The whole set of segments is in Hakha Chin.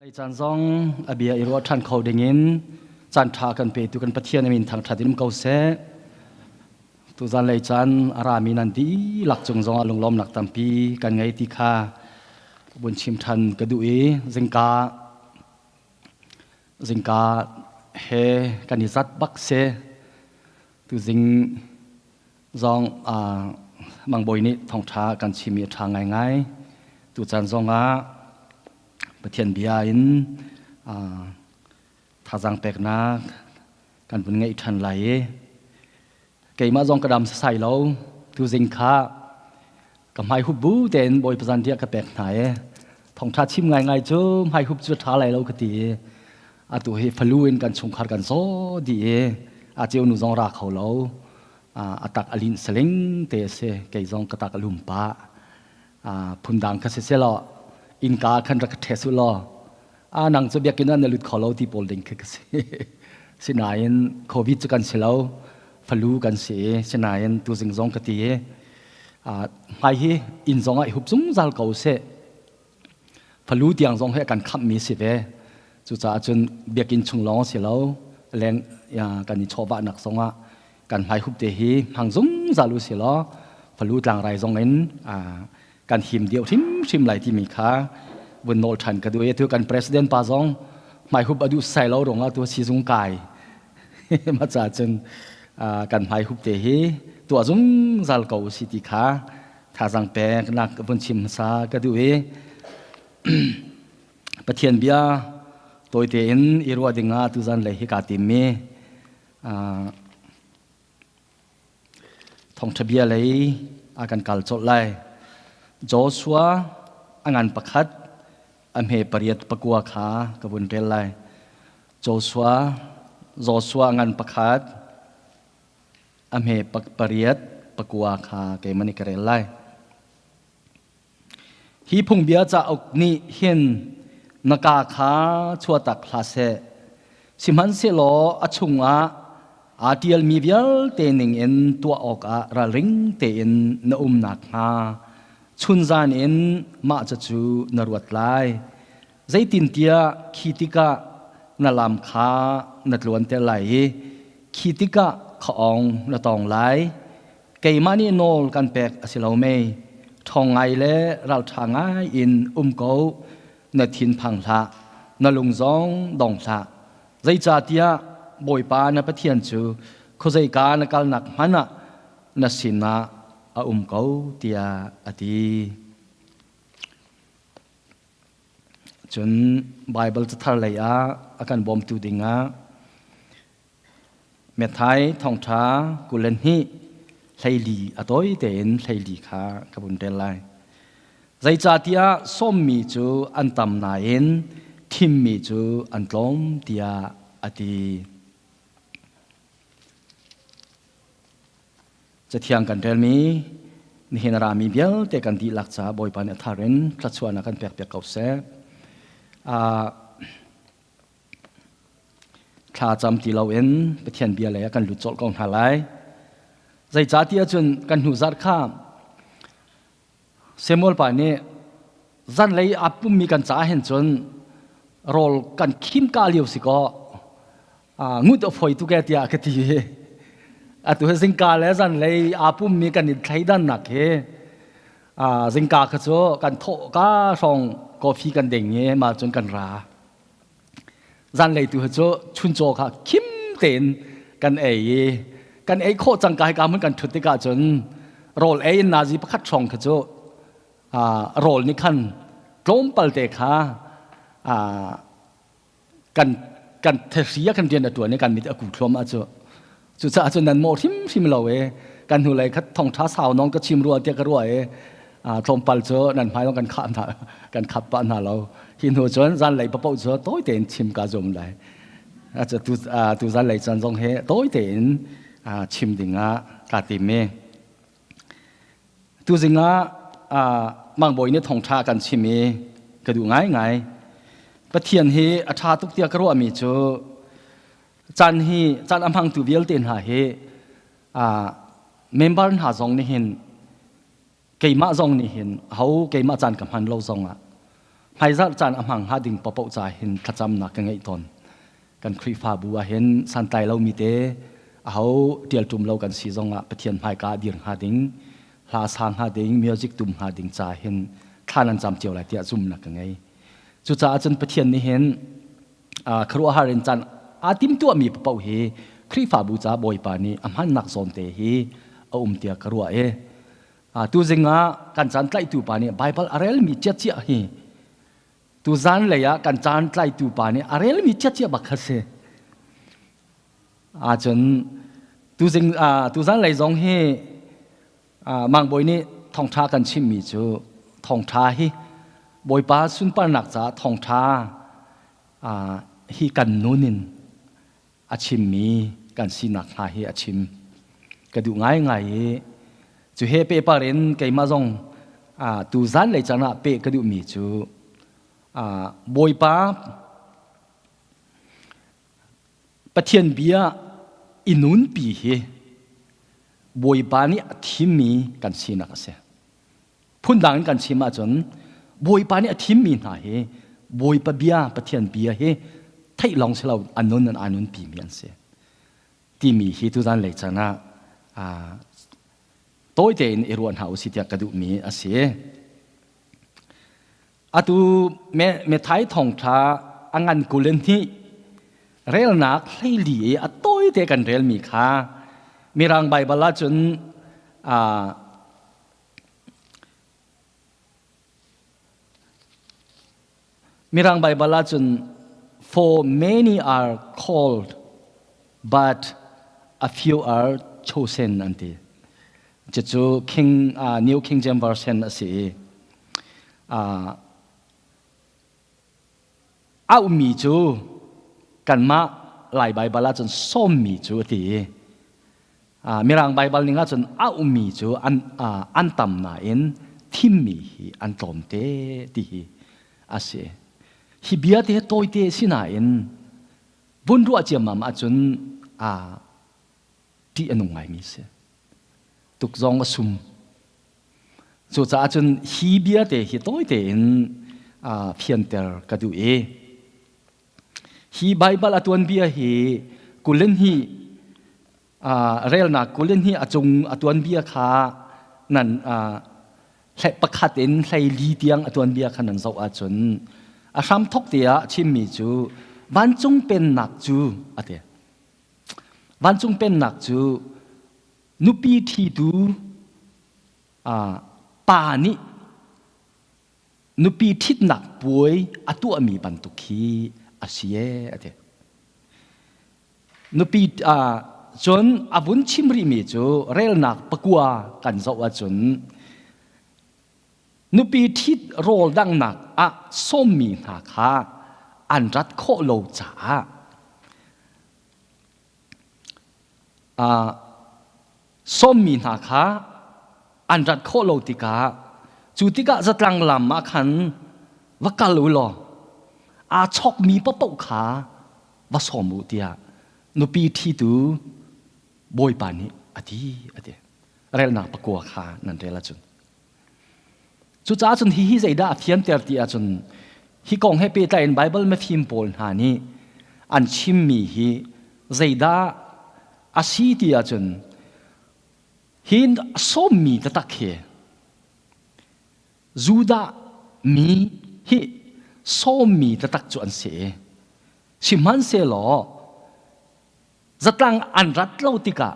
Lei caan zong a bia i ruah ṭhan kho dingin caan ṭha kan petu kan Pathian a min thangṭhat in um ko seh. Tuzan lei caan a rami nan dihlak cung zongah lunglawmnak tampi kan ngei ti kha vun chim ṭhan ka duh i zingka zingka he kan i zat bak si. Tuzing zong mangbawi nih thawngṭha kan chimmi a ṭha ngaingai. Tucaan zongah Pathian bia in thazaang peknak kan vun ngeih ṭhan lai i keimah zong ka dam sasai lo. Tuzing kha ka hmai hup bu tein Bawipa zanriah ka pek hna i thawngṭha chim ngaingai cu hmai hup cu ṭha lai lo ka ti i atu hi falu in kan chungkhar kan zaw dih i a ceu nu zong ra kho lo. A tak a linh saling te a si. Kei zong ka tak a lum pah. Phundang kha si selaw innka khan rak ka ṭhes u law a nang cu biakinn ah na lut kho lo ti pawl ding khi ka si. Sinain COVID cu kan si lo, falu kan si i sinain tuzing zong ka ti i hmai hi inn zong ah i hup zungzal ko seh. Falu tiang zong hi a kan khamhmi si ve. Cucaah cun biakinn chung lawng si lo, leng kan i chawhvahnak zongah kan hmaihup te hi hmang zungzal u si law falu tlangrai zong in kan him deuh hrimhrim lai timi kha vun nawl ṭhan ka duh i atu kan president pa zong hmaihup a duh sai lo ruangah tu sizung kai ma ca cun kan hmaihup te hi tuah zungzal ko si ti kha thazang pek nak vun chim hmasa ka duh i Pathian bia tawite in i ruah dingah tuzan lei hi kaa tim mi Thawngṭha bia lei a kan kal colh lai. Joshua a ngan pakhat a hme pariat pakua kha ka vun rel lai. Joshua Joshua a ngan pakhat a hme pariat pakua kha keimah nih ka rel lai. Hi phungbia cauk nih hin na kaa kha chuahtak hlah seh. Sihmanhsehlaw a chungah aa ṭialmi vialte ningin tuah awkah ralring tein na um nakhnga chunzan in mah cucu na ruat lai. Zeitintiah khi tikah na lam kha na tluanter lai i khi tikah khaawng na tawng lai. Keimah nih nawl kan pek a si lo mei? Ṭhawng ngai le ralṭha ngai in um ko, na thin phang hlah, na lung zong dong hlah. Zeicahtiah Bawipa na Pathian cu khuazeika na kalnak hmanh ah na sinah a um ko, tiah a ti. Cun Baibal cathar lei ah a kan bawmtu dingah Matthai thawngṭha 22 hleili a tawi tein hleili kha ka vun rel lai. Zeicahtiah sawmmi cu an tam nain thimmi cu an tlawm tiah a ti. Cathiang kan relmi nihin a rami vialte kan dihlak caah Bawipa nih a thar in thluachuahnak kan pekpiak ko seh. Thla cam ti loin Pathian bia lei ah kan lut colh ko hna lai. Zeicahtiah cun kan hnu zarh kha Samuel pa nih zanlei aa pummi kan caah hin cun rawl kan khim ka lio si kaw ngut a foi tuk e tiah ka ti. Atu hi zingka le zanlei aa pummi kan in thleidannak hi zingka kha cu kan thawh ka hrawng coffee kan ding i mah cun kan ra. Zanlei tu cu chuncaw kha khim tein kan ei i kan ei khawh cang ka hika hmun kan ṭhut tikah cun rawl ei in nazi pakhat hrawng kha cu rawl nih khan tlawmpal te kha kan kan thehri ah kan rian a ṭuan i kan mit a ku thluahmah cu. Cucaah cun nan mawh hrimhrim lo i kan hnulei kha thongṭha sau nawn ka chim rua tiah ka ruah i tlawmpal cu nan hmai kan khah hna kan khap pah hna lo. Hi hnu cun zanlei papoh cu tawi tein chim ka zum lai. Tu tu zanlei caan zong hi tawi tein chim ding ah kaa tim i tuzing ah mangbawi nih thongṭha kan chim i ka duh ngaingai. Pathian hi a ṭha tuk tiah ka ruahmi cu Caan hi caan a hmangtu vialte hna hi member hna zong nih hin keimah zong nih hin ho keimah caan ka hman lo zong ah Hmaizarh caan a hmang hnga ding paohpaoh ca hin thlacamnak ka ngeih tawn. Kan Khrihfabu ah hin santlai lomi te aho ṭialṭum lo kan si zongah Pathian hmaika ah dir hnga ding, hla sa hnga ding, music tum hnga ding ca hin thla nan cam cio lai tiah zumhnak ka ngei. Cucaah cun Pathian nih hin khuaruahhar in caan aa timtuahmi paoh hi Khrihfabu ca Bawipa nih a hmannak zawn te hi a um tiah ka ruah i tuzing ah kan caan tlaihtu pa nih Baibal a relmi ciacia hi tuzan lei ah kan caan tlaitu pa nih a relmi ciacia bak kha si. Ahcun tuzing tuzan lei zong hi Mangbawi nih thawngṭha kan chimmi cu thawngṭha hi Bawipa sunparnak caah thawngṭha hi kan nun in a chimmi kan sinak hnga hi a chim ka duh ngaingai i cu he pehpar in keimah zong tu zan lei caan ah peh ka duhmi cu Bawipa Pathian bia i nunpi hi Bawipa nih a thimmi kan sinak a si. Phundang in kan chim ahcun Bawipa nih a thimmi hna hi Bawipa bia, Pathian bia hi theih lawng si lo a nun an aa nunpimi an si timi hi tuzan lei caan ah tawi tein i ruah hna usih tiah ka duhmi a si. Atu Methai thawngṭha a ngan 22 relnak 14 i a tawite kan relmi kha Mirang Baibal ahcun Mirang Baibal ahcun for many are called but a few are chosen an ti. Cucu King, uh, New King James Version a si i uh, auhmi cu kanmah Lai Baibal ahcun sawmmi cu a ti i uh, Mirang Baibal ning ahcun auhmi cu an, uh, an tam nain thimmi hi an tlawm te ti hi a si. Hi bia te tawite si nain vun ruah ciammam ahcun uh, ṭih a nung ngaimi a si. Tuk zong a sum. Cucaah cun hi bia te hi tawi tein fianter ka duh i hi Baibal a tuanbia hi kulin hi relnak kulin hi a cung a tuanbia kha nan pakhat in 14 tiang a tuanbia kha nan zoh ahcun a hramthok te ah chimmi cu vancung pennak cu a ti. Vancung Pennak cu nupi ṭhitu pa nih nupi ṭhitnak puai a tuahmi bantuk khi a si ee a ti. Nupi cun a vun chim rihmi cu relnak pakua kan zoh ahcun Nupi ṭhit rawl danghnak ah sawmmi hna kha an rat khawh lo caah sawmmi hna kha an rat khawh lo tikah cu tikah zatlang lam ah khan va kal u law aa chawkmi paohpaoh kha va sawm u tiah nupi ṭhitu Bawipa nih a ti a ti. Relnak pakua kha nan rel ahcun. Cucaah cun hihi zeidah a fianter ti ahcun hi kong he pehtlai in Baibal mifim pawl hna nih an chimmi hi zeidah a si ti ahcun hi sawmmi taktak hi Judah mi hi sawmmi taktak cu an si i sihmanhsehlaw zatlang an rat lo tikah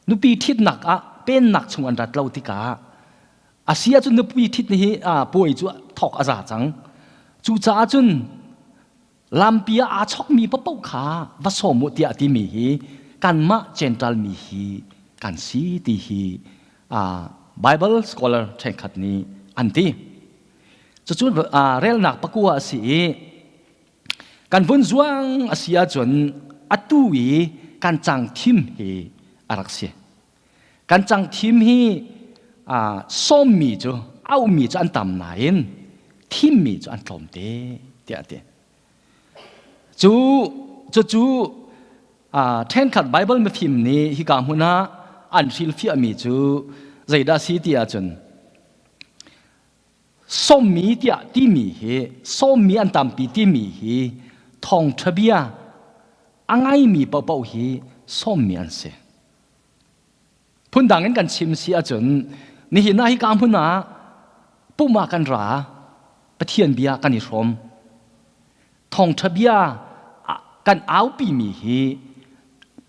nupi ṭhitnak ah pennak chung an rat lo tikah a si ahcun nupi ṭhit hi puai cu thawk a za cang. Cucaah cun lampi ah aa chokmi paoh kha va sawm u tiah a timi hi kanmah Gentile mi hi kan si ti hi Bible scholar ṭhenkhat nih an ti. Cucu relnak pakua a si i Kan vun zuang a si ahcun atu i kan cang thim hi a rak si. Kan cang thim hi sawmmi cu auhmi cu an tam nain thimmi cu an tlawm te tiah a ti. Cu cucu ṭhenkhat Baibal mifim nih hika hmun ah an hrilhfiahmi cu zeidah a si ti ahcun. Sawmmi tiah timi hi sawmmi an tampi timi hi thawngṭha bia a ngaimi paohpaoh hi sawmmi an si. Phundang in kan chim si ahcun nihin ah hika hmun ah pum ah kan ra Pathian bia kan i hrawm. Thawngṭha bia kan aupimi hi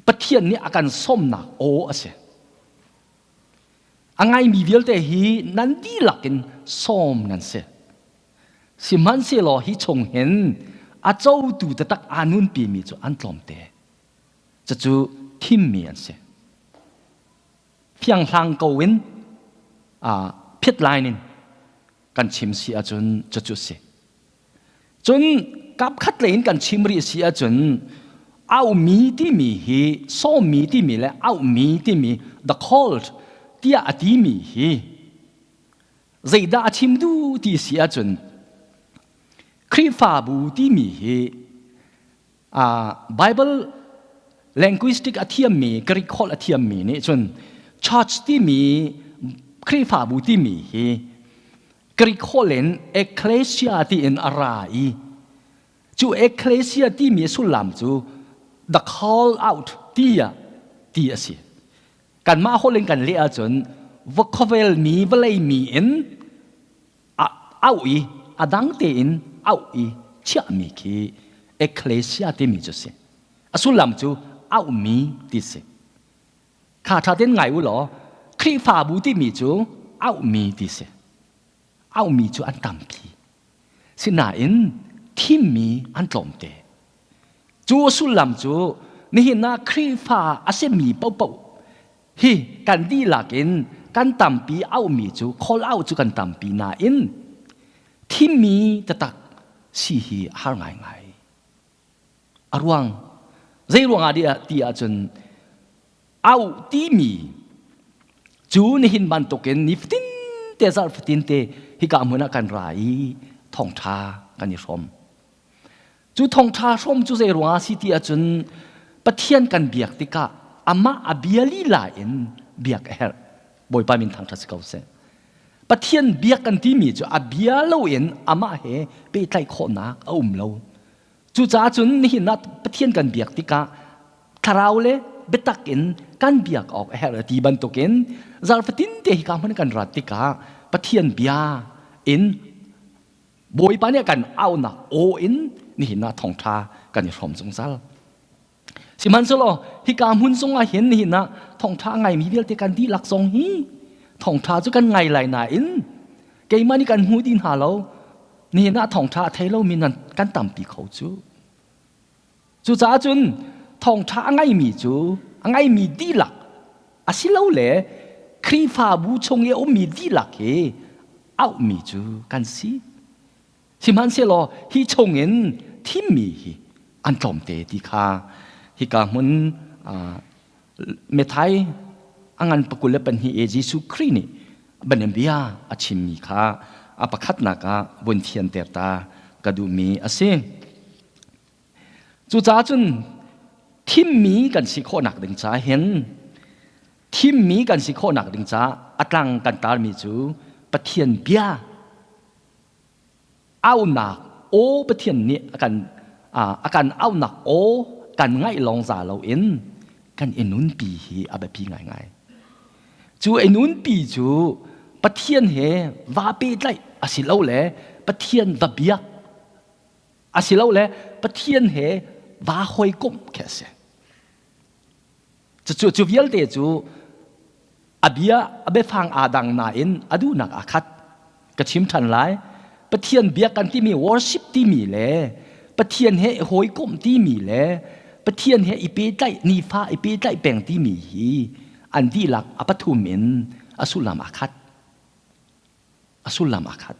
Pathian nih a kan sawmnak aw a si. A ngaimi vialte hi nan dihlak in sawm nan si. Sihmanhsehlaw hi chung hin a cotu taktak aa nunpimi cu an tlawmte. Cucu thimmi an si. Fianghlang ko in phiat line in kan chim si ahcun cucu a si. Cun kapkhat lei in kan chim rih si ahcun aumi timi hi sawmmi timi le auhmi timi the called tiah a timi hi zeidah a chim duh ti si ahcun Khrihfabu timi hi Bible linguistic a thiammi Greek holh a thiammi nih cun church timi Khrihfabu timi hi Greek holh in ecclesia tiin a ra i cu ecclesia timi sullam cu the call out tiah ti a si. Kanmah holh in kan leh ahcun va khawvel mi vawlei mi in auh i a dang tein auh i chiahmi khi ecclesia timi cu si. A sullam cu auhmi ti si. Kha ṭha tein ngai u law Khrihfabu timi cu auhmi ti si. Auhmi cu an tampi. Sinain thimmi an tlawmte. Cu a sullam cu nihin ah Khrihfa a simi paohpaoh hi kan dihlak in kan tampi auhmi cu call out cu kan tampi nain thimmi taktak si hi a har ngaingai. A ruang zei ruangah dih ti ahcun au timi cu nihin bantukin nifatin te zarh fatin te hika hmun ah kan ra i thawngṭha kan i hrawm. Cu thawngṭha hrawm cu zei ruangah si ti ahcun Pathian kan biak tikah amah a bia lila in biak a herh. Bawipa min thangṭhat si ko seh. Pathian biak kan timi cu a bia loin amah he pehtlaih khawhnak a um lo. Cucaah cun nihin ah Pathian kan biak tikah thlarau le biatak in kan biak awk a herh ti bantukin zarhfatin te hika hmun kan rat tikah Pathian bia in Bawipa nih a kan auhnak aw in nihin ah thawngṭha kan i hrawm zungzal. Sihmanhsehlaw hika hmun zongah hin nihin ah thawngṭha a ngaimi vialte kan dihlak zong hi thawngṭha cu kan ngai lai nain keimah nih kan hmu dih hna lo. Nihin ah thawngṭha a thei lomi nan kan tampi kho cu. Cucaah cun thawngṭha a ngaimi cu a ngaimi dihlak asilole Khrihfabu chung i a ummi dihlak hi auhmi cu kan si. Sihmanhsehlaw hi chungin thimmi hi an tlawmte ti kha hika hmun Methai a ngan pakul le pahnih i Jesuh Khrih nih bia a chimmi kha a pakhatnak ah vun thianter ta ka duhmi a si. Cucaah cun thimmi kan si khawhnak ding ca hin thimmi kan si khawhnak ding ca a tlang kan tarmi cu Pathian bia aunak aw Pathian nih a kan a kan aunak aw kan ngaih lawng za loin kan i nunpi hi a biapi ngaingai. Cu i nunpi cu Pathian he va pehtlaih asilole Pathian va biak asilole Pathian he va hawikomh khi a si. Cucu cu vialte cu a bia a biafang aa dang nain a duhnak aa khat. Ka chim ṭhan lai. Pathian biak kan timi worship timi le Pathian he i hawikomh timi le Pathian he i pehtlaih nifa i pehtlaih peng timi hi an dihlak a pathum in a sullam aa khat. A sullam aa khat.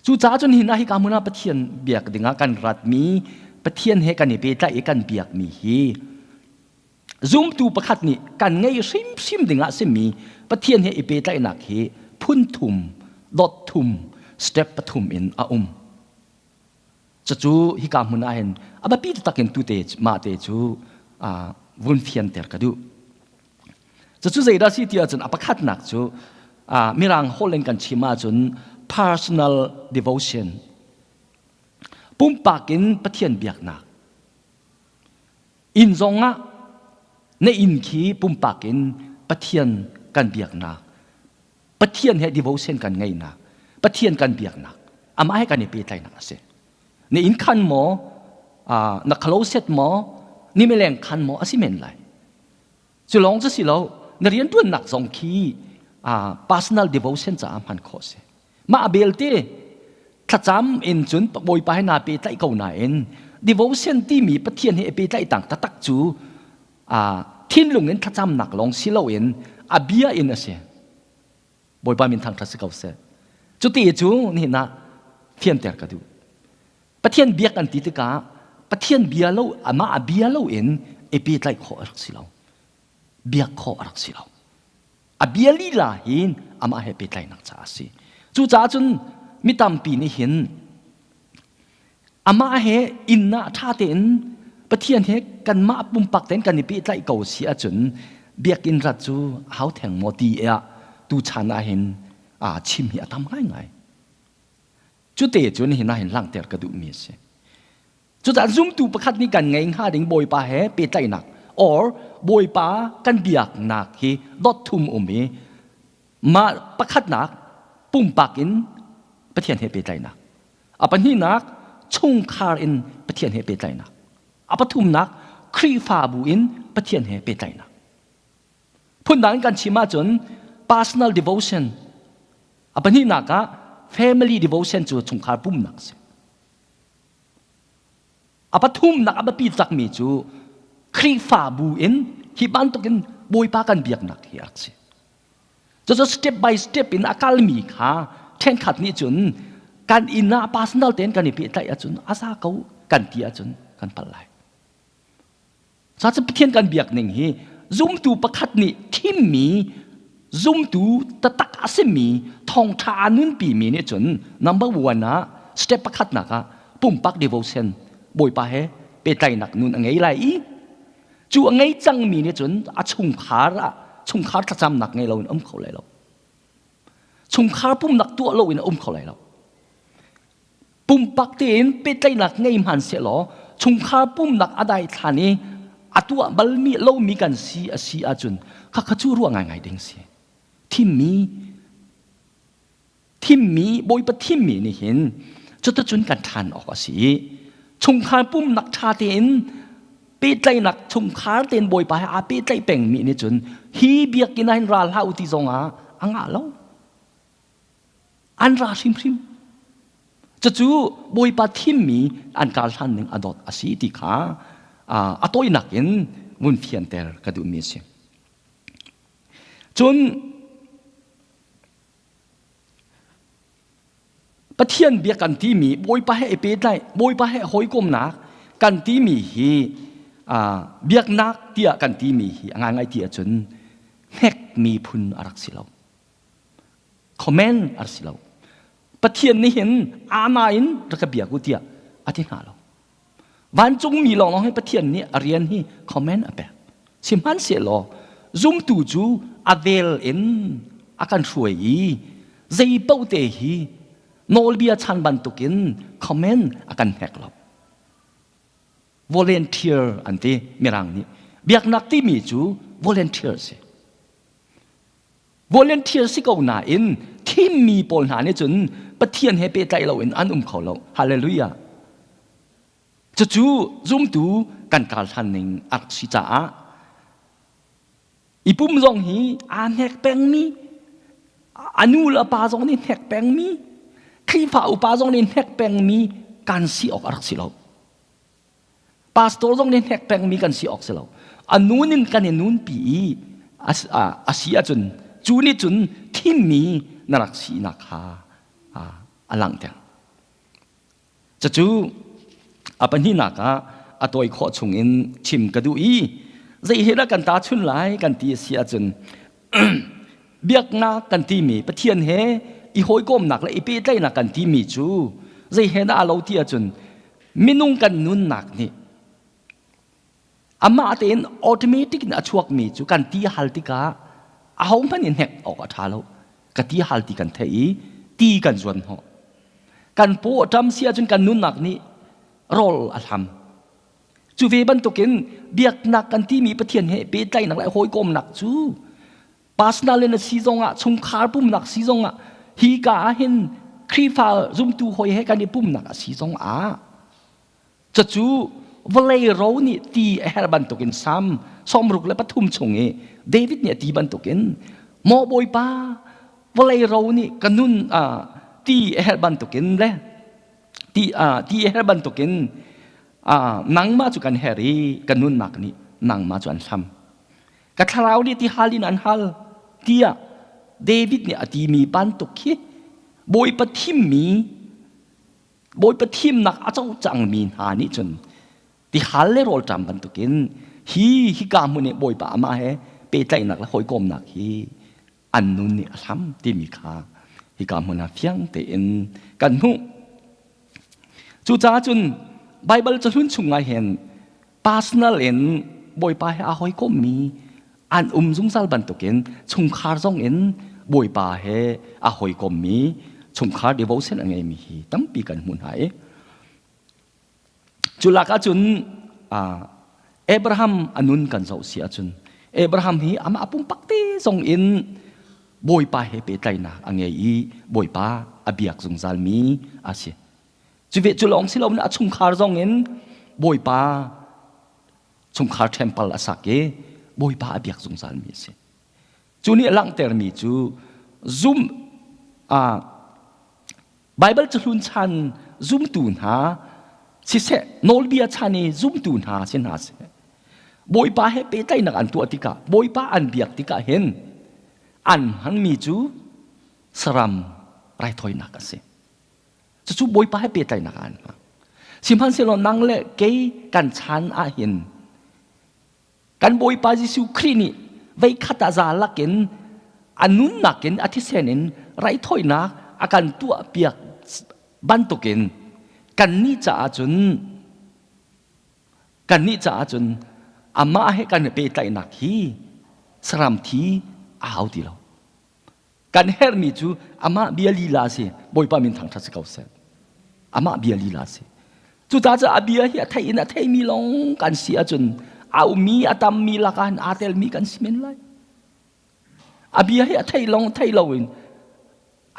Cucaah cun hin ah hika hmun ah Pathian biak dingah kan ratmi Pathian he kan i pehtlaih i kan biakmi hi zumtu pakhat nih kan ngei hrimhrim dingah simi Pathian he i pehtlaihnak hi phun thum dot thum step pathum in a um. Cucu hika hmun ah hin a biapi taktak in tute mah te cu vun fianter ka duh. Cucu zeidah si ti ahcun a pakhatnak cu Mirang holh in kan chim ahcun personal devotion pumpak in Pathian biaknak inn zong ah na inn khi pumpak in Pathian kan biaknak Pathian he devotion kan ngeihnak Pathian kan biaknak amah he kan i pehtlaihnak a si. Na inn khan maw na closet maw ni mileng khan maw a si men lai. Cu lawng cu si lo na rianṭuannak zong khi personal devotion caah hman khawh si. Mah belte thlacam in cun Bawipa he naa pehtlaih ko nain devotion timi Pathian he i pehtlaih tang taktak cu thinlung in thlacamnak lawng si loin a bia in a si. Bawipa min thangṭhat si ko seh. Cuti cu nihin ah fianter ka duh. Pathian biak an ti tikah Pathian bia lo amah a bia lo in i pehtlaih khawh a rak si lo. Biak khawh a rak si lo. A bia lila hin amah he pehtlaihnak caah a si. Cucaah cun mi tampi nih hin amah he inn ah ṭha tein Pathian he kanmah pumpak tein kan i pehtlaih ko si ahcun biakinn rat cu hau theng maw ti ah tuchan ah hin chim hi a tam ngaingai. Cute cu nihin ah hin langhter ka duhmi a si. Cucaah zumtu pakhat nih kan ngei hnga ding Bawipa he pehtlaihnak or Bawipa kan biaknak hi dot thum um i mah pakhatnak pumpak in Pathian he pehtlaihnak. A pahnihnak chungkhar in Pathian he pehtlaihnak. A pathumnak Khrihfabu in Pathian he pehtlaihnak. Phundang in kan chim ahcun personal devotion a pahnihnak ah family devotion cu chungkhar pumnak a si. A pathumnak a biapi takmi cu Khrihfabu in hi bantukin Bawipa kan biaknak hi a rak si. Cucu step by step in a kalmi kha ṭhenkhat nih cun kan inn ah personal tein kan i pehtlaih ahcun a za ko kan ti ahcun kan palh lai. Cucaah Pathian kan biak ning hi zumtu pakhat nih thimmi zumtu taktak a simi thawngṭha a nunpimi nih cun number one ah step pakhatnak ah pumpak devotion Bawipa he pehtlaihnak nun a ngei lai i cu a ngei cangmi nih cun a chungkhar ah chungkhar thlacamnak ngei loin um kho lai lo. Chungkhar pumnak tuah loin a um kho lai lo. Pumpak tein pehtlaihnak ngei hmanhsehlaw chungkhar pumnak a daithlan i a tuah balmi lomi kan si a si ahcun khakha cu ruah ngaingai ding si. Thimmi thimmi Bawipa thimmi nih hin cuticun kan ṭhan awk a si i chungkhar pumnak ṭha tein pehtlaihnak chungkhar tein Bawipa he aa pehtlaih pengmi nih cun hi biakinn ah hin ra hlah u ti zongah a ngah lo. An ra hrimhrim. Cucu Bawipa thimmi an kar hlan ning a dawt a si ti kha a tawinak in vun fianter ka duhmi a si. Cun Pathian bia kan timi Bawipa he i pehtlaih, Bawipa he hawikomnak kan timi hi biaknak tiah kan timi hi a ngaingai ti ahcun hnekmi phun a rak si lo. Comment a rak si lo. Pathian nih hin ama in rak ka biak u tiah a ti hna lo. Vancungmi lawnglawng hi Pathian nih a rian hi comment a pek. Sihmanhsehlaw zumtu cu a vel in a kan hruai i zei paoh te hi nawlbia chan bantukin comment a kan hnek lo. Volunteer an ti Mirang nih. Biaknak timi cu volunteer si. Volunteer si ko nain thimmi pawl hna nih cun Pathian he pehtlaih loin an um kho lo. Hallelujah. Cucu zumtu kan kal hlan ning a rak si caah i pum zong hi aa hnek pengmi a nu le a pa zong nih hnek pengmi Khrihfa upa zong nih hnek pengmi kan si awk a rak si lo. Pastor zong nih hnek pengmi kan si awk si lo. A nun in kan i nunpi i a si ahcun cu nih cun thimmi na rak sinak kha a langhter. Cucu a pahnihnak ah a tawi khawh chungin chim ka duh i zei he dah kan tahchun lai kan ti a si ahcun biaknak kan timi Pathian he i hawikomnak le i pehtlaihnak kan timi cu zei he dah a lo ti ahcun minung kan nunnak nih amah tein automatic in a chuakmi cu kan ti hal tikah ahohmanh in hnek awk a ṭha lo ka ti hal ti kan theih i Ti kan zuan hnawh. Kan paw a ṭam si ahcun kan nunnak nih rawl a hlam. Cu ve bantukin biaknak kan timi Pathian he pehtlaihnak le hawikomnak cu personal in a si zongah chungkhar pumnak si zongah hi ka ah hin Khrihfa zumtu hawi he kan i pumnak a si zongah cucu vawlei ro nih ti a herh bantukin Salm 63 chung i David nih a ti bantukin maw Bawipa vawlei ro nih ka nun ti a herh bantukin le ti ti a herh bantukin nangmah cu kan herh i ka nunnak nih nangmah cu an hlam Ka thlarau nih ti hal in an hal tiah David nih a timi bantuk khi Bawipa thimmi Bawipa thimnak a co cangmi hna nih cun ti hal le rawlṭam bantukin hi hika hmun i Bawipa amah he pehtlaihnak le hawikomnak hi an nun nih a hlam timi kha hika hmun ah fiang tein kan hmuh. Cucaah cun Baibal cahlun chungah hin personal in Bawipa he aa hawikommi an um zungzal bantukin chungkhar zong in Bawipa he aa hawikommi chungkhar devotion a ngeimi hi tampi kan hmuh hna i cu lak ahcun Abraham a nun kan zoh si ahcun Abraham hi amah pumpak te zong in Bawipa he pehtlaihnak a ngei i Bawipa a biak zungzalmi a si. Cu ve cu lawng si loin a chungkhar zong in Bawipa chungkhar temple a sak i Bawipa a biak zungzalmi a si. Cu nih a langhtermi cu zum Baibal cahlun chan zumtu hna siseh nawlbia chan i zumtu hna si hna seh Bawipa he pehtlaihnak an tuah tikah Bawipa an biak tikah hin an hmanmi cu saram raithawinak a si. Cucu Bawipa he pehtlaihnak ah an hmang. Sihmanhsehlaw nang le kei kan chan ah hin kan Bawipa Jesuh Khrih nih veikhat ah za lakin a nunnak in a thisen in raithawinak a kan tuahpiak bantukin kannih caah cun kannih caah cun amah he kan i pehtlaihnak hi saram thi a hau ti lo. Kan herhmi cu amah bia lila a si. Bawipa min thangṭhat si ko seh. Amah bia lila a si. Cucaah cu a bia hi a theih in a theimi lawng kan si ahcun a ummi a tammi lakah hin aa telmi kan si men lai. A bia hi a thei lawng thei loin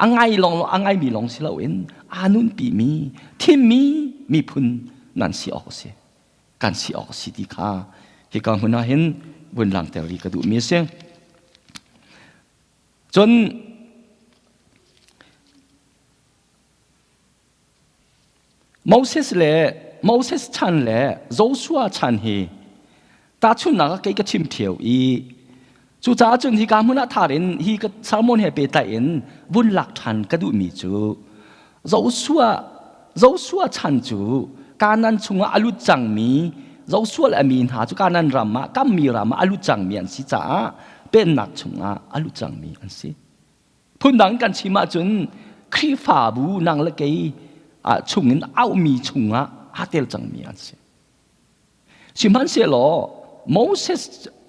a ngai lawng a ngaimi lawng si loin aa nunpimi thimmi miphun nan si awk a si. Kan si awk a si ti kha hika hmun ah hin vun langter rih ka duhmi a si. Cun Moses le Moses chan le Joshua chan hi tahchunhnak ah kei ka chim ṭheo i cucaah cun hika hmun ah thar in hi ka sermon he pehtlai in vun lak ṭhan ka duhmi cu Joshua Joshua chan cu Kanaan chungah a lut cangmi Joshua le a mi hna cu Kanaan ram ah kammi ram ah a lut cangmi an si caah pennak chungah a lut cangmi an si. Phundang kan chim ahcun Khrihfabu nang le kei chungin auhmi chungah aa tel cangmi an si. Sihmanhsehlaw Moses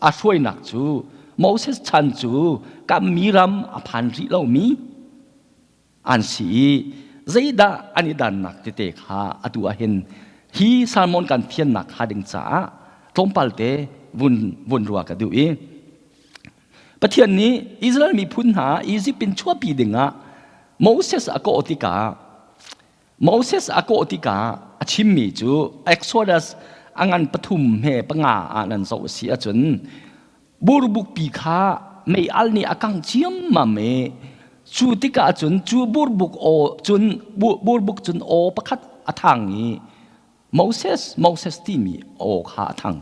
a hruainak cu Moses chan cu kammi ram a phan rih lomi an si i zeidah an i dannak tete kha atu ah hin hi sermon kan thiannak hnga ding caah tlawmpal te vun vun rua ka duh i Pathian nih Israel miphun hna Egypt in chuahpi dingah Moses a kawh tikah Moses a kawh tikah a chimmi cu Exodus a ngan pathum he panga ah nan zoh a si ahcun burbukpi kha meial nih a kang ciammam i cu tikah cun cu burbuk aw cun burbuk cun aw pakhat a thang i Moses Moses timi aw kha a thang.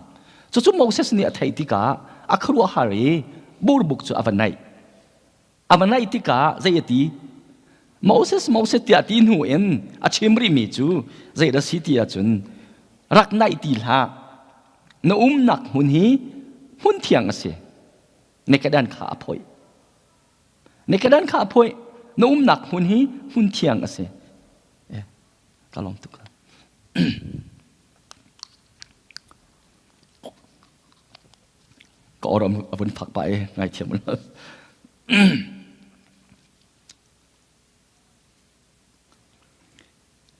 Cucu Moses nih a theih tikah a khuaruahhar i burbuk cu a va naih. A va naih tikah zei a ti? Moses Moses tiah ti hnu in a chim rihmi cu zei dah si ti ahcun rak naih ti hlah. Na umnak hmun hi hmun thiang a si. Na kedan kha a phoih. Na kedan kha a phoih. Na umnak hmun hi hmun thiang a si. Eh, ka lawm tuk. Ka oram a vun fak pah i ngaithiam u.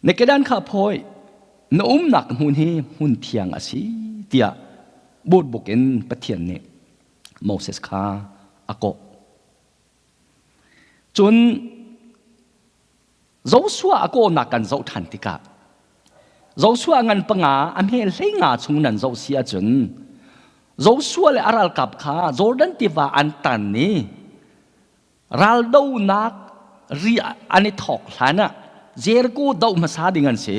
Na kedan kha phawi, na umnak hmun hi hmun thiang a si tiah burbuk in Pathian nih Moses kha a kawh. Cun Joshua a kawhnak kan zoh ṭhan tikah Joshua ngan panga a hme hlei nga chung nan zoh si ahcun Joshua le a ralkap kha Jordan tiva an tan i raldonak ri an i thawk hlan ah Jericho doh hmasa ding an si.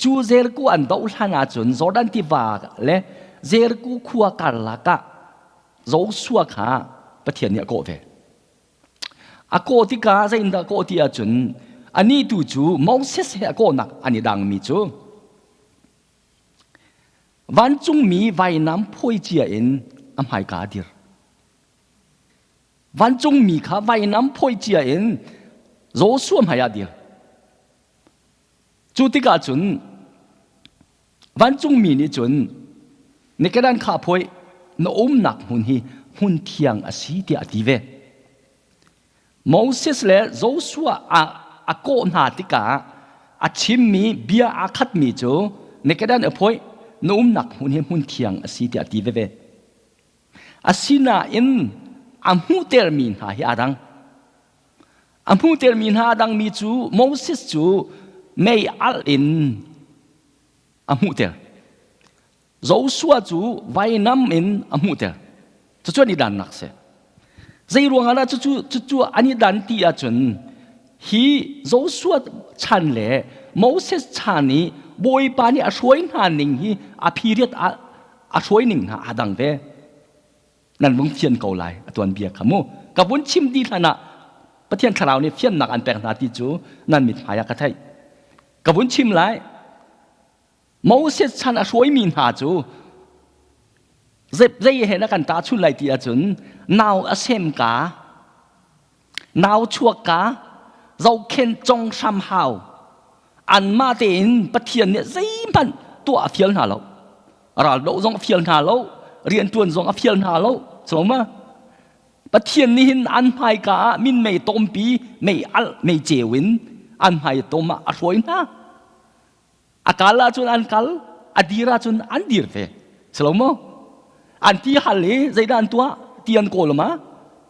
Cu Jericho an doh hlan ahcun Jordan tiva le Jericho khua karlak ah Joshua kha Pathian nih a kawh ve. A kawh tikah zeitindah a kawh ti ahcun anih tu cu Moses he a kawhnak an i dangmi cu vancungmi vainam phawi cia in a hmaika a dir. Vancungmi kha vainam phawi cia in Joshua hmai ah dir. Cu tikah cun vancungmi nih cun na kedan kha phawi na umnak hmun hi hmun thiang a si tiah a ti ve. Moses le Joshua a, a kawh hna tikah a chimmi bia aa khatmi cu na kedan a phawi na umnak hmun hi hmun thiang a si tiah a ti veve. Asinain a hmuhtermi hna hi aa dang. A hmuhtermi hna a dangmi cu Moses cu mei alh in a hmuhter. Joshua cu vainam in a hmuhter. Cucu an i dannak si. Zei ruangah dah cucu, cucu an i dan ti ahcun hi Joshua chan le Moses chan i Bawipa nih a hruai hna ning hi a period a hruai ning hna aa dang ve. Nan vung fian ko lai a tuan bia kha mu. Ka vun chim dih hlan ah Pathian thlarau nih fiannak an pek hna ti cu nan mithmai ah ka theih. Ka vun chim lai. Moses chan a hruaimi hna cu zei he na kan tahchun lai ti ahcun nau a semka nau chuakka zohkhen cong hram hau anmah tein Pathian nih zeihmanh tuah a fial hna lo raldoh zong a fial hna lo riantuan zong a fial hna lo ma Pathian nih hin an hmaika ah minmei tompi mei alh mei ceu in an hmai tom ah a hruai hna A kal ahcun an kal, a dir ahcun an dir ve. Si lo maw? An ti hal i zeidah an tuah? Ti an kawl ma?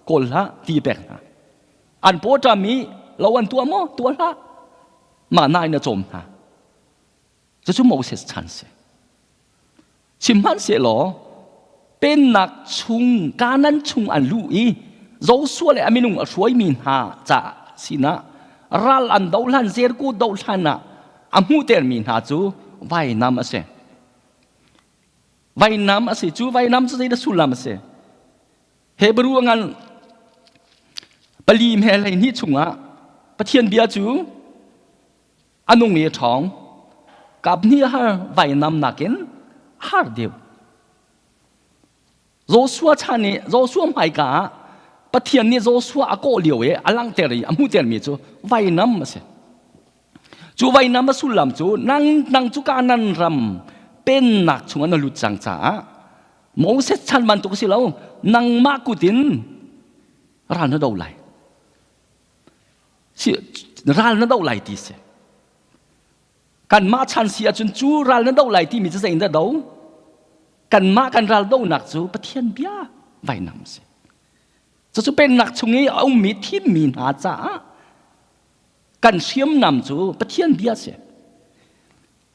Kawl hlah, ti pek hna. An pawṭam i lo an tuah maw? Tuah hlah. Mah na in a cawm hna. Cucu Moses chan si. Sihmanhsehlaw pennak chung Kanaan chung an luh i Joshua le a minung a hruaimi hna caah sinah ral an doh hlan Jericho doh hlan ah a hmuhtermi hna cu vainam a si. Vainam a si. Cu vainam cu zeidah sullam a si? Hebrew ngan pali hme 12 chungah Pathian bia cu A nung i a ṭhawng. Kaphnih har vainam nakin a har deuh. Joshua chan i Joshua hmaika ah Pathian nih Joshua a kawh lio i a langhter i a hmuhtermi cu vainam a si. Cu vainam a sullam cu nang, nang cu Kanaan ram pennak chungah na lut cang caah Moses chan bantuk a si lo nangmah kut in ral na do lai. Ral na doh lai ti si. Kanmah chan si ahcun cu ral na doh lai timi cu zei in dah do? Kanmah kan ral dohnak cu Pathian bia vainam si. Cucu pennak chung i a ummi thimmi hna caah kan hriamnam cu Pathian bia si.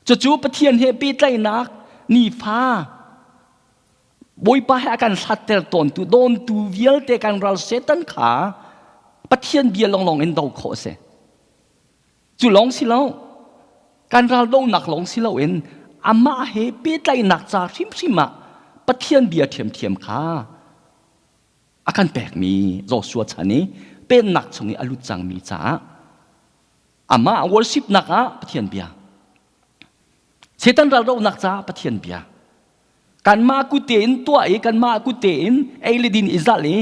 Cucu Pathian he pehtlaihnak nifa Bawipa he a kan hlatter tawntu dawntu vialte kan ral Satan kha Pathian bia lawnglawng in do khawh a si. Cu lawng si lo, kan ral donak lawng si loin amah he pehtlaihnak ca hrimhrim ah Pathian bia ṭhiamṭhiam kha a kan pekmi Joshua chan i pennak chung i a lut cangmi caah amah worshipnak ah Pathian bia Satan raldohnak caah Pathian bia kanmah kut tein tuah i kanmah kut tein ei le din i zalh i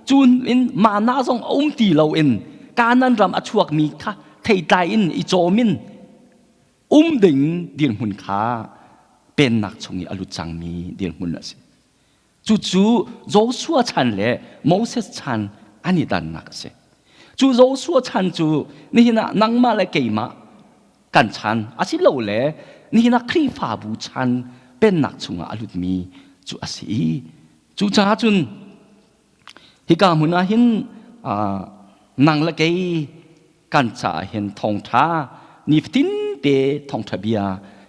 cun in mana zong a um ti loin Kanan ram a chuakmi kha theitlai in i cawm in um ding dirhmun kha pennak chung i a lut cangmi dirhmun a si. Cucu Joshua chan le Moses chan an i dannak a si. Cu Joshua chan cu nihin ah nangmah le keimah. kan chan asilole nihin ah Khrihfabu chan pennak chungah a lutmi cu a si i cucaah cun hika hmun ah hin nang le kei kan caah hin thawngṭha nifatin te thawngṭha bia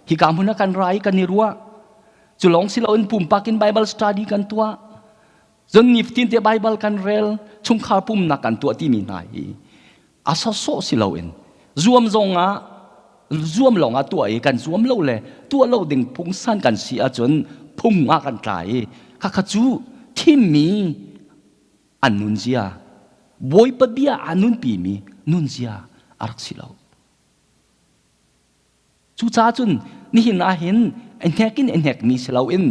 hika hmun ah kan ra i kan i ruah. Cu lawng si loin pumpak in Bible study kan tuah. Cun nifatin te Bible kan rel, chungkhar pumnak kan tuah timi hna hi a sawsawh si loin zuam zong ah zuam lawng ah tuah i kan zuam lo le tuah lo ding phungsan kan si ahcun phung ah kan tla i khakha cu thimmi an nunzia, Bawipa bia aa nunpimi nunzia a rak si lo. Cucaah cun nihin ah hin a hnek in a hnekmi si loin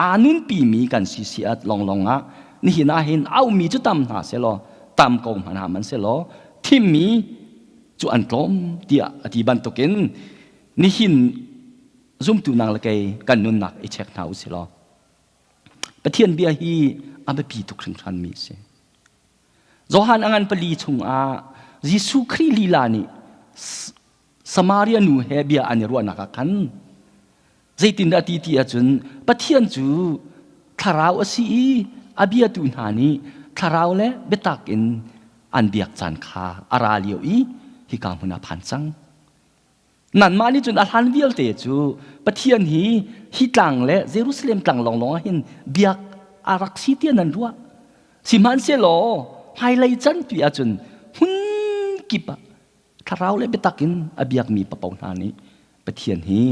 aa nunpimi kan si si at lawnglawng ah nihin ah hin aumi cu tam hna selaw tam ko hmanh hna man selaw thimmi cu an tlawm tiah a ti bantukin nihin zumtu nang le kei kan nunnak i check hna u si law Pathian bia hi a biapi tuk hringhranmi a si. Johan a ngan pali chungah Jesuh Khrih lila nih Samaria nu he bia an i ruahnak ah khan zeitindah ti ti ahcun Pathian cu thlarau a si i a biatu hna nih thlarau le biatak in an biak caan kha a ra lio i hika hmun ah phan cang. Nanmah nih cun a hlan vialte cu Pathian hi hi tlang le Jerusalem tlang lawnglawng ah hin biak a rak si tiah nan ruah. Sihmanhsehlaw hmailei can pi ahcun hmun kip ah thlarau le biatak in a biakmi papo hna nih Pathian hi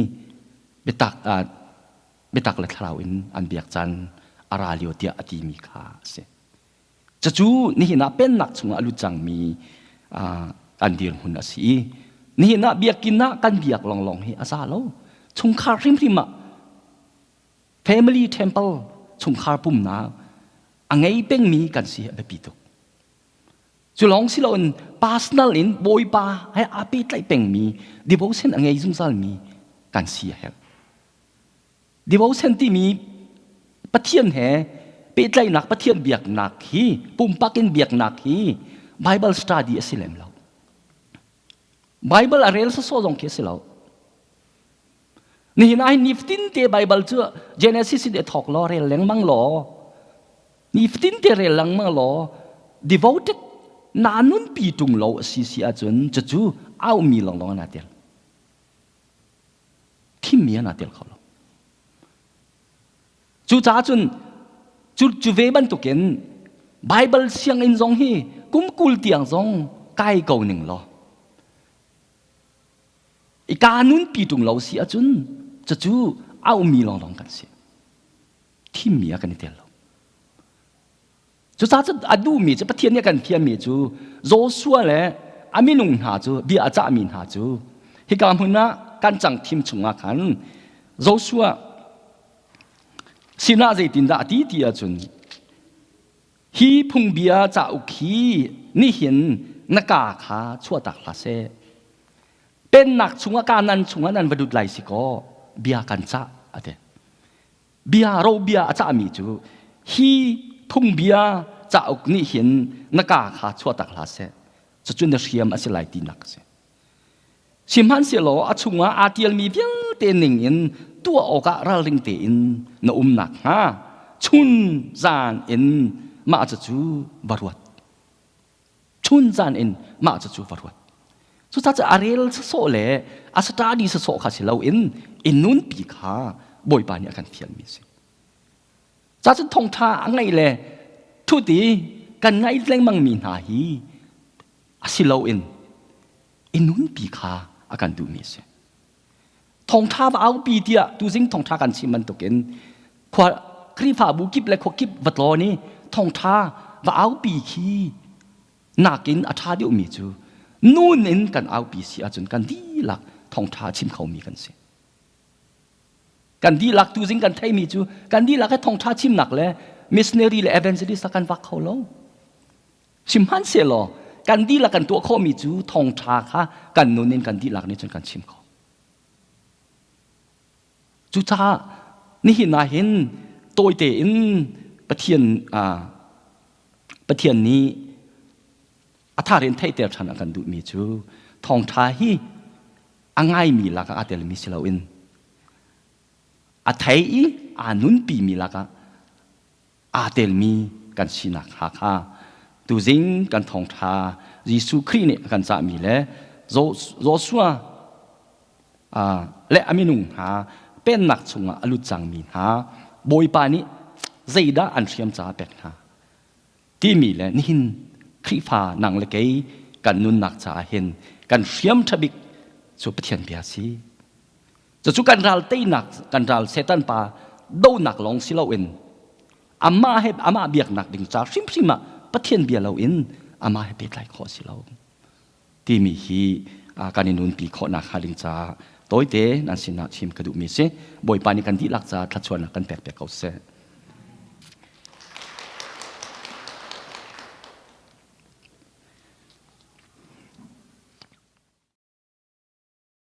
biatak ah biatak le thlarau in an biak caan a ra lio tiah a timi kha a si. Cucu nihin ah pennak chungah a lut cangmi kan dirhmun a si i nihin ah biakinn ah kan biak lawnglawng hi a za lo. Chungkhar hrimhrim ah family temple chungkhar pumnak a ngei pengmi kan si a biapi tuk. Cu lawng si loin personal in Bawipa he aa pehtlaih pengmi devotion a ngei zungzalmi kan si a herh. Devotion timi Pathian he pehtlaihnak Pathian biaknak hi pumpak in biaknak hi Bible study a si lem lo. Bible a rel sawsawh zong khi a si lo. Nihin ah hin nifatin te Bible cu Genesis in i thawk law rel lengmang law nifatin te rel lengmang law devoted na nunpi ṭung lo a si si ahcun cucu aumi lawnglawng an aa tel. Thimmi an aa tel kho lo. Cucaah cun cu, cu ve bantukin Bible sianginn zong hi kum 20 tiang zong kai ko ning law i ka nunpi ṭung lo si ahcun cucu aumi lawnglawng kan si. Thimmi ah kan i tel lo. Cucaah cun a duhmi cu Pathian nih a kan fialmi cu Joshua le a minung hna cu bia a cahmi hna cu hika hmun ah kan cang thim chungah khan Joshua sinah zeitindah a ti ti ahcun hi phungbia cauk hi nihin na kaa kha chuahtak hlah seh pennak chungah kanan chungah nan va lut lai si kaw bia kan cah a ti Bia robia a cahmi cu hi phungbia cauk nih hin na kaa kha chuahtak hlah seh, cucu na hriam a si lai tinak a si. Sihmanhsehlaw a chungah aa tialmi vialte ning in tuah awkah ralring tein na um nakhnga chun zan in mah cucu va ruat. Chun zan in mah cucu va ruat. Cucaah a rel sawsawh le a study sawsawh kha si loin i nunpi kha Bawipa nih a kan fialmi a si. Cacun thawngṭha a ngaih le thut i kan ngaih lengmangmi hna hi a si loin i nunpi kha a kan duhmi a si. Thawngṭha va aupi tiah tuzing thawngṭha kan chim bantukin khua Khrihfabu kip le khua kip va tlawn i thawngṭha va aupi khi nakin a ṭha deuhmi cu nun in kan aupi si ahcun kan dihlak thawngṭha chim khomi kan si. Kan dihlak tuzing kan theimi cu kan dihlak he thawngṭha chimnak le missionary le evangelist kan vak kho lo. Sihmanhsehlaw kan dihlak kan tuah khawhmi cu thawngṭha kha kan nun in kan dihlak nih cun kan chim kho. Cucaah nihin ah hin tawite in Pathian Pathian nih a thar in theihter ṭhan a kan duhmi cu thawngṭha hi. A ngaimi lakah aa telmi si loin a thei i aa nunpimi lakah aa telmi kan sinak hnga kha tuzing kan thawngṭha Jesuh Khrih nih a kan cahmi le Joshua le a minung hna pennak chungah a lut cangmi hna Bawipa nih zeidah an hriam caah pek hna timi le nihin Khrihfa nang le kei kan nunnak caah hin kan hriam ṭha bik cu Pathian bia a si. Cucu kan ral teinak, kan ral Satan pa donak lawng si loin amah he amah biaknak ding ca hrimhrim ah Pathian bia loin amah he pehtlai khawh si lo timi hi kan i nunpi khawhnak hnga ding caah tawite nan sinah chim ka duhmi si. Bawipa nih kan dihlak caah thluachuahnak kan pek piak ko seh.